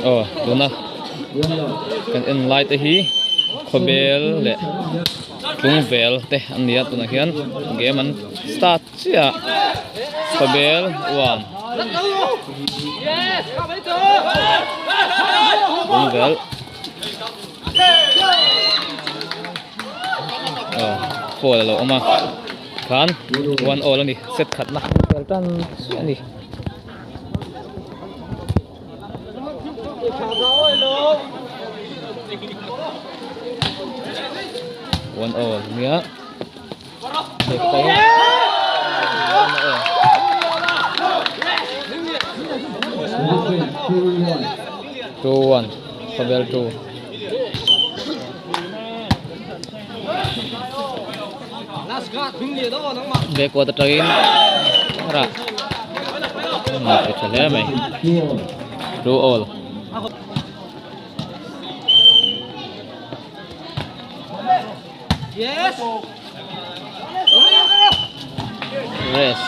Aw tuna kan en lai te hi khawbel leh tlungvel te an ni a tunah hian game an start chiah a khawbel one tlungvel aw foul a lo awm a khan one all a ni set khatna an tan chiah a ni. One all nia 2-1 Fabel 2 Backward atangin rah a tha hle mai 2 all Rest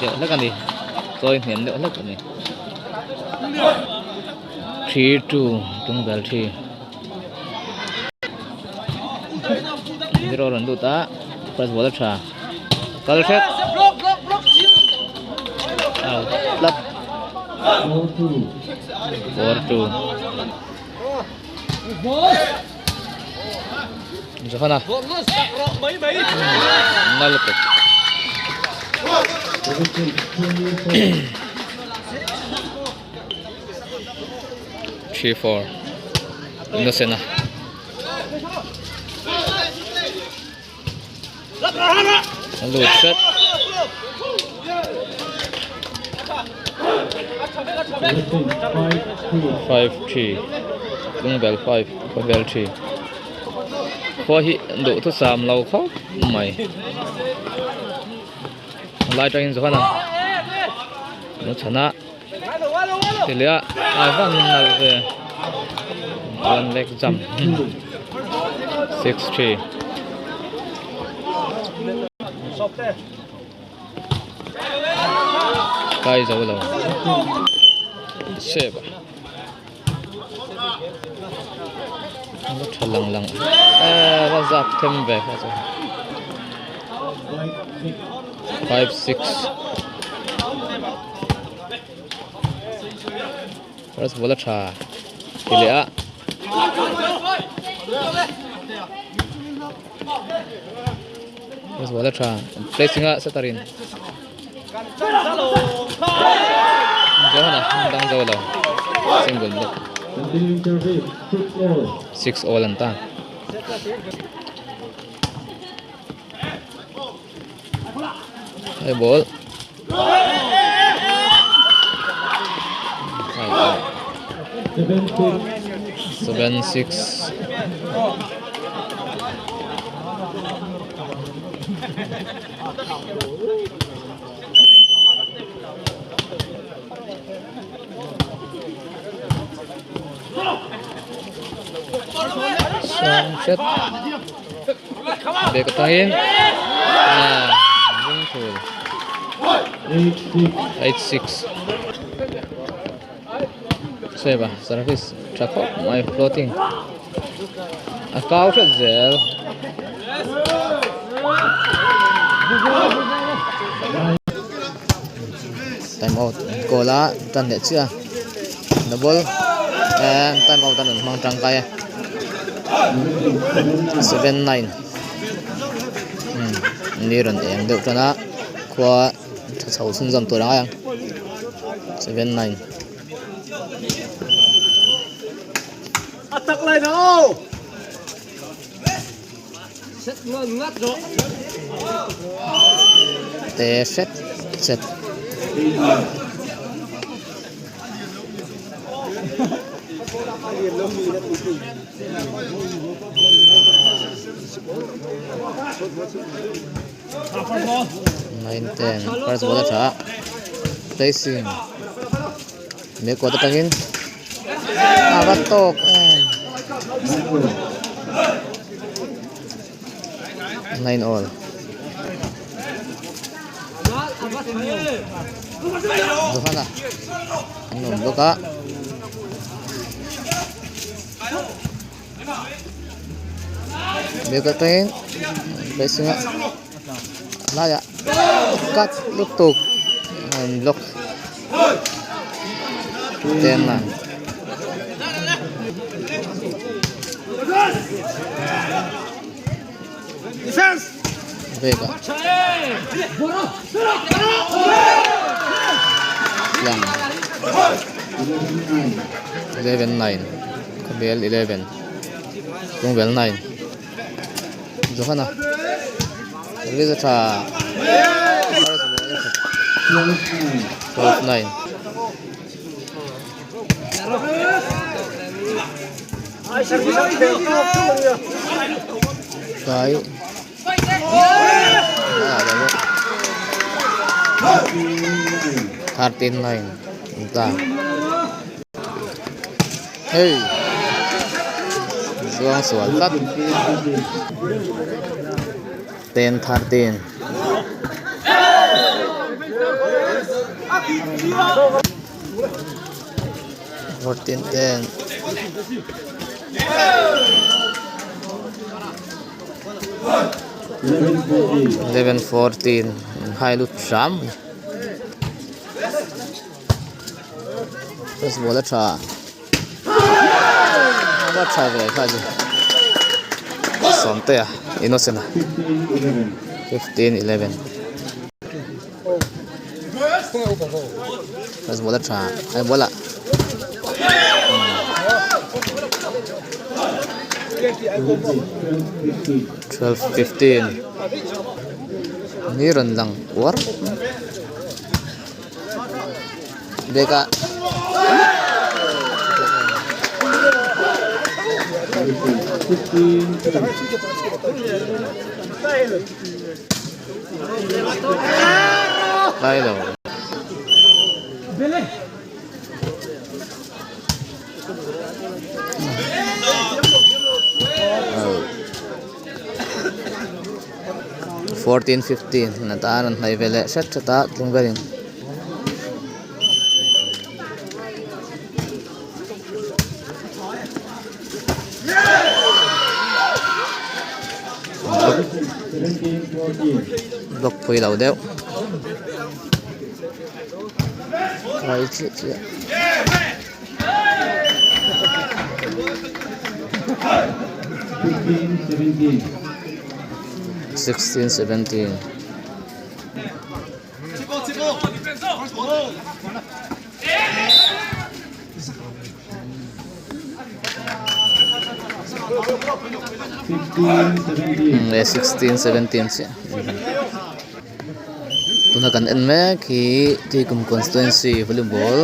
deuh hlek a ni chawi hnem deuh hlek a ni 3 2 tung bel thi. Zero rawn lut a first ball a tha kal hrep out tlat 4-2 Johana na lutuk 3-4 Innocent a a lut hret 5-3 Tlungvel 5 Khawvel 3 Khua hi duhthusam lo khawp mai lai tangin Johana lo chhan a ti leh a a van nalh ve one leg jump 6-3 kai zo lo save a la tha lang lang eh va zap them ve kha chu 5-6 first ball a tha ti leh a first ball a tha placing a setter in Johana dang zo lo single block 6 all an ta high ball 7-6 Sang hret bag atangin ah ding thul 8-6 save a service tha khawp mai floating a kau hret zel. Time out an call a tan leh chiah a the ball and time out an rawn hmang tangkai a 7-9 ni rawn eng deuh tan a khua tha chho chhunzawm tur a ngai ang 7-9. Te hret chet. 9-10 first ball a tha a placing me kawt atangin a va tawk em 9 all. Johana an awm bawk a. Bag atangin racing a laiah cut lutuk an block ten a. Bag ah tlang 11-9 khawbel 11 Tlungvel 9 Johana service a tha 12-9. Tlai 13-9 an ta hei zuang sual tlat 10-13. 14-10. 11-14 hai lut hram first ball a tha a tha ve kha chu sawmtea innocent a 15-11. First ball a tha ai ball ah 12-15 ni rawn lang uar bag ah Lai lo. 14-15 na tan an hnaih ve leh hret hret a tlung berin. Block pui lo deuh kai chiah chiah 16 17. Le 16 17 chiah tuna kan en mek hi Tuikum constituency volleyball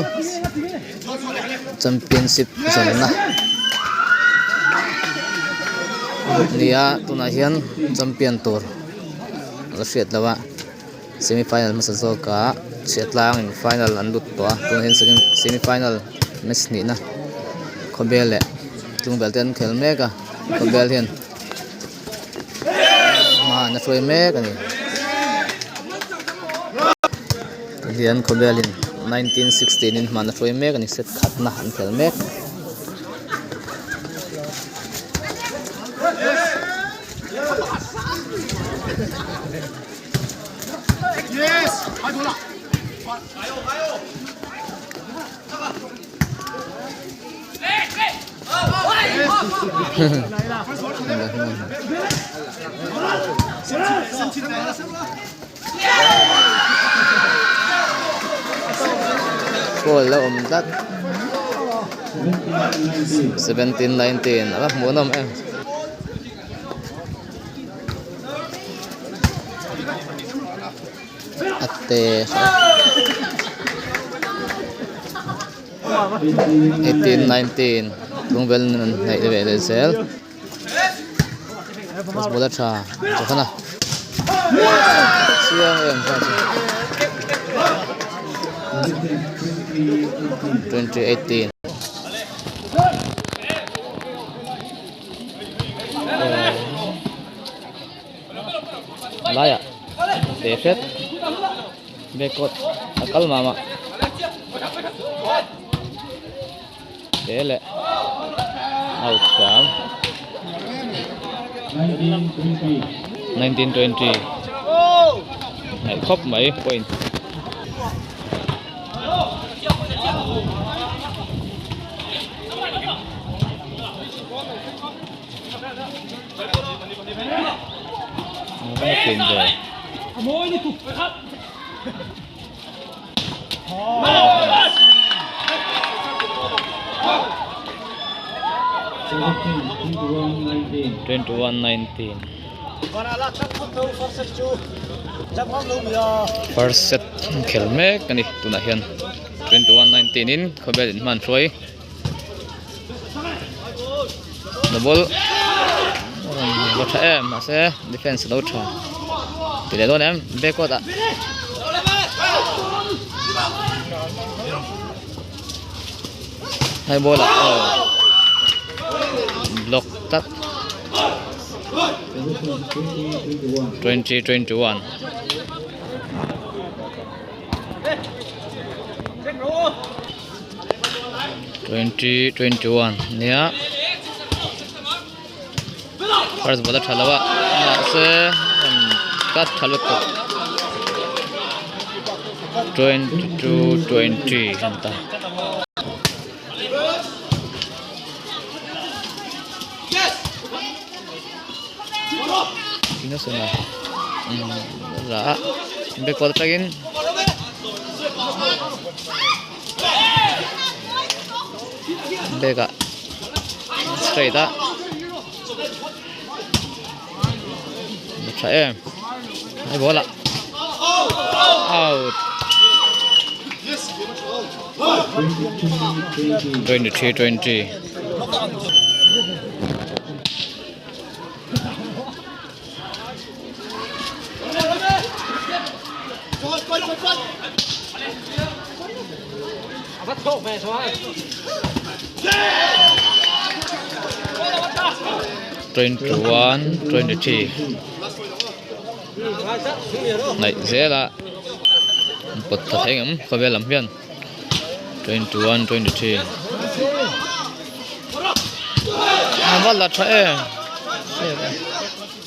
championship zawmna nia tunah hian champion tur la hriat loh a. Semi final hmasa zawkah chhiatlangin final an lut tawh a tunah hian semi final match hnihna khawbel leh tlungvel te an khel mek a khawbel hian hma an hruai mek a ni tihian khawbelin 1916 in hma an hruai mek a ni set khatna an khel mek. Goal la awm tlat 17-19 a la hmuhnawm em. A te 18-19 tlungvel nun hnaih ve leh zel first ball a tha Johana chiang em kha chu 2018. Laiah te hret backcourt a kal mah mah te leh out hram. 19 20 hnaih khawp mai point. 21-19 First set khel mek a ni tunah hian 21-19 in khawvel in hman hruai the ball a tha em mahse defense a lo tha ti leh dawn em backward ah high ball ah aw block tlat 20 21. 20 21 nia first ball a tha lo a mahse cut tha lutuk 22 20 an ta. Backward atangin bag ah straight a tha em hei ball ah out 23 20. 21 23 Hnaih zela pawt tha thei ang khawvel lam hian 21 23 a va la tha em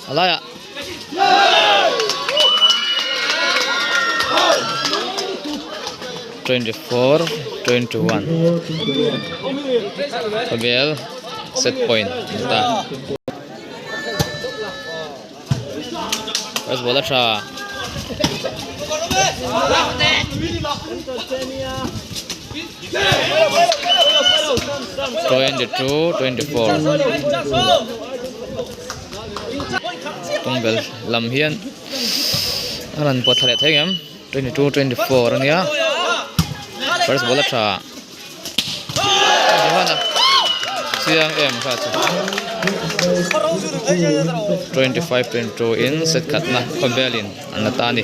a laiah. 24 21 Khawvel set point an ta. First ball a tha. 22 24 Tongbel lam hian a rawn pawt thla leh thei ang em 22 24 a nia first ball a tha Johana chiang em kha chu 25 22 in set khatna khawvelin an la ta a ni.